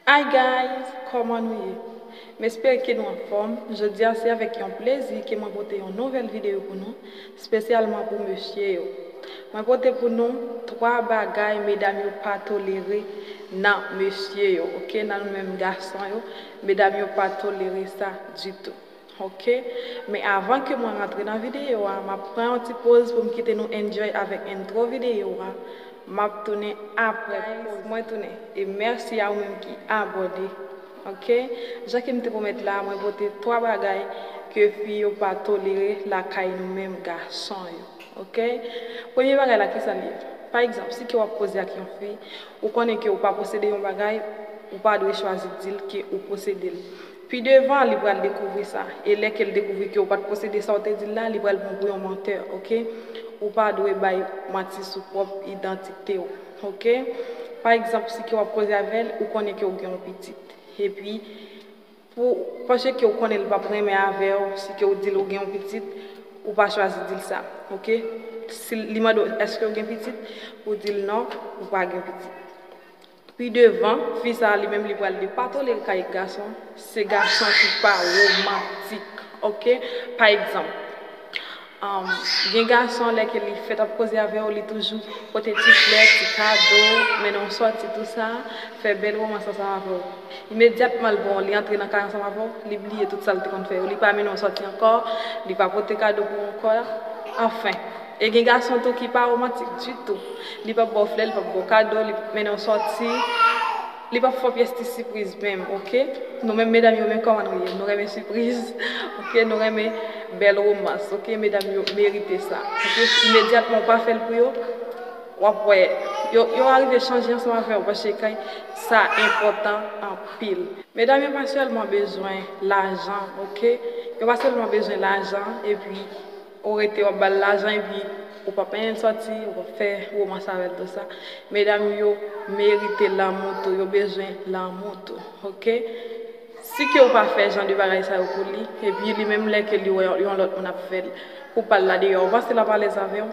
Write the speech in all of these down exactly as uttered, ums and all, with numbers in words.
Hi guys, kòman nou ye? M espere ke nou anfòm. Jodi a se avèk yon plezi ke mwen pote yon nouvèl videyo pou nou, espesyalman pou mesye yo. Mwen pote pou nou twa bagay medam yo pa tolere nan mesye yo, oke? Nan nou menm gason yo, medam yo pa tolere sa ditou. Oke? Men avan ke mwen rantre nan videyo a, m ap pran yon ti poz pou m kite nou enjoy avèk entwo videyo a. M ap tounen apre poz. Mwen tounen. E mèsi a ou menm ki abòne. Oke? Jan ke m te pwomèt la, mwen pote twa bagay ke fi yo pa tolere lakay nou menm gason yo. Oke? Premye bagay la, kisa l ye? Pa egzanp, si ke w ap koze ak yon fi, ou konnen ke ou pa posede yon bagay, ou pa dwe chwazi di l ke ou posede l. Pi devan, li pral dekouvri sa. E lè ke l dekouvri ke ou pa t posede sa w te di l la, li pral pran w pou yon mantè, oke? Ou pa dwe bay manti sou pwòp idantite w, oke? Pa egzanp, si ke w ap koze avè l, ou konnen ke w gen yon pitit. Epi, pou, paske ke w konnen l p ap renmen avè w, si ke w di l ou gen yon pitit, ou pa chwazi di l sa, oke? Si li mande w, èske w gen pitit? Ou di l non, ou pa gen pitit. Pi devan, fi sa a li menm li pral di pa tolere kay gason, se gason ki pa womantik, oke? Pa egzanp, um, gen gason lè ke li fèt ap koze avè w, li toujou pote ti flè, ti kado, mennen w sòti, tou sa, fè bèl womans ansanm avè w. Imedyatman l bon, li antre nan kay ansanm avè w, li bliye tout sa l te konn fè yo. Li pa mennen w sòti ankò, li pa pote kado pou w ankò. Anfen, e gen gason tou ki pa womantik ditou. Li p ap ba w flè, li p ap ba w kado, li p ap mennen w sòti. Li p ap fè w pyès ti sipriz menm, oke? Nou menm medam yo, men kòman nou ye? Nou renmen sipriz, oke? Nou renmen bèl womans, oke? Medam yo merite sa, oke? Imedyatman w pa fè l pou yo, w ap wè, yo, yo arive chanje ansanm avè w, paske kay sa enpòtan anpil. Medam yo pa sèlman bezwen lajan, oke? Yo pa sèlman bezwen lajan, epi ou rete w ap ba l lajan, epi ou p ap mennen l sòti, ou p ap fè womans avè l, tou sa. Medam yo merite lanmou tou, yo bezwen lanmou tou, oke? Si ke ou pa fè jan de bagay sa yo pou li, epi li menm lè ke li wè yon lòt moun ap fè l, pou pa l la deyò, ou panse l ap alèz avè w?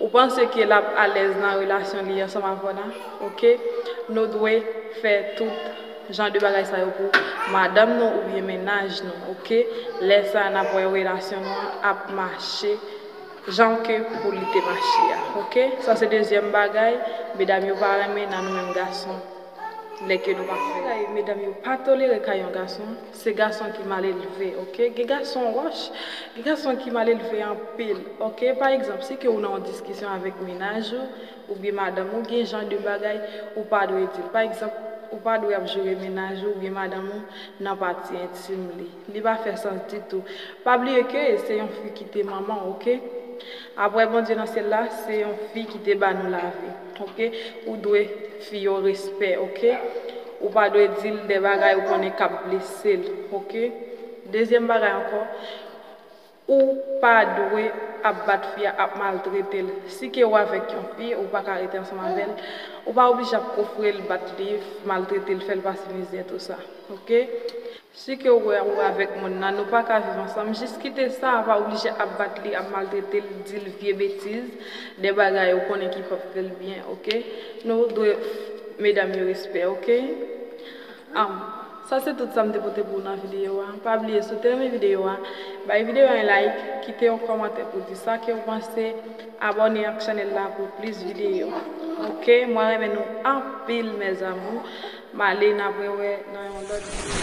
Ou panse ke l ap alèz nan relasyon li ansanm avè w la? Oke? Nou dwe fè tout jan de bagay sa yo pou madanm nou oubyen mennaj nou, oke? Lè sa a, n ap wè relasyon nou an ap mache jan ke pou li te mache a, oke? Sa se dezyèm bagay medam yo pa renmen nan nou menm gason, lè ke nou pa fè. Bagay medam yo pa tolere kay yon gason, se gason ki mal elve, oke? Gen gason wòch, gen gason ki mal elve anpil, oke? Pa egzanp, si ke ou nan yon diskisyon avèk mennaj ou, oubyen madanm ou, gen jan de bagay ou pa dwe di l. Pa egzanp, ou pa dwe ap joure mennaj ou oubyen madanm ou nan pati entim li. Li pa fè sans ditou. Pa bliye ke se yon fi ki te manman w, oke? Apre Bondye nan syèl la, se yon fi ki te ba nou lavi, oke? Ou dwe fi yo respè, oke? Ou pa dwe di l de bagay ou konnen k ap blese l, oke? Dezyèm bagay ankò, ou pa dwe ap bat fi a, ap maltrete l. Si ke ou avèk yon fi, ou pa ka rete ansanm avè l, ou pa oblije ap kofre l, bat li, maltrete l, fè l pase mizè, tou sa, oke? Si ke ou wè ou avèk moun nan, nou pa ka viv ansanm, jis kite sa, pa oblije ap bat li, ap maltrete l, di l vye betiz, de bagay ou konnen ki p ap fè l byen, oke? Nou dwe medam yo respè, oke? Am, sa se tout sa m te pote pou w nan videyo a. Pa bliye, si w te renmen videyo a, bay videyo a yon like, kite yon kòmantè pou di sa ke w panse, abòne ak chanèl la pou plis videyo. Oke, mwen renmen nou anpil, mes amours. M ale, n ap rewè nan yon lòt videyo.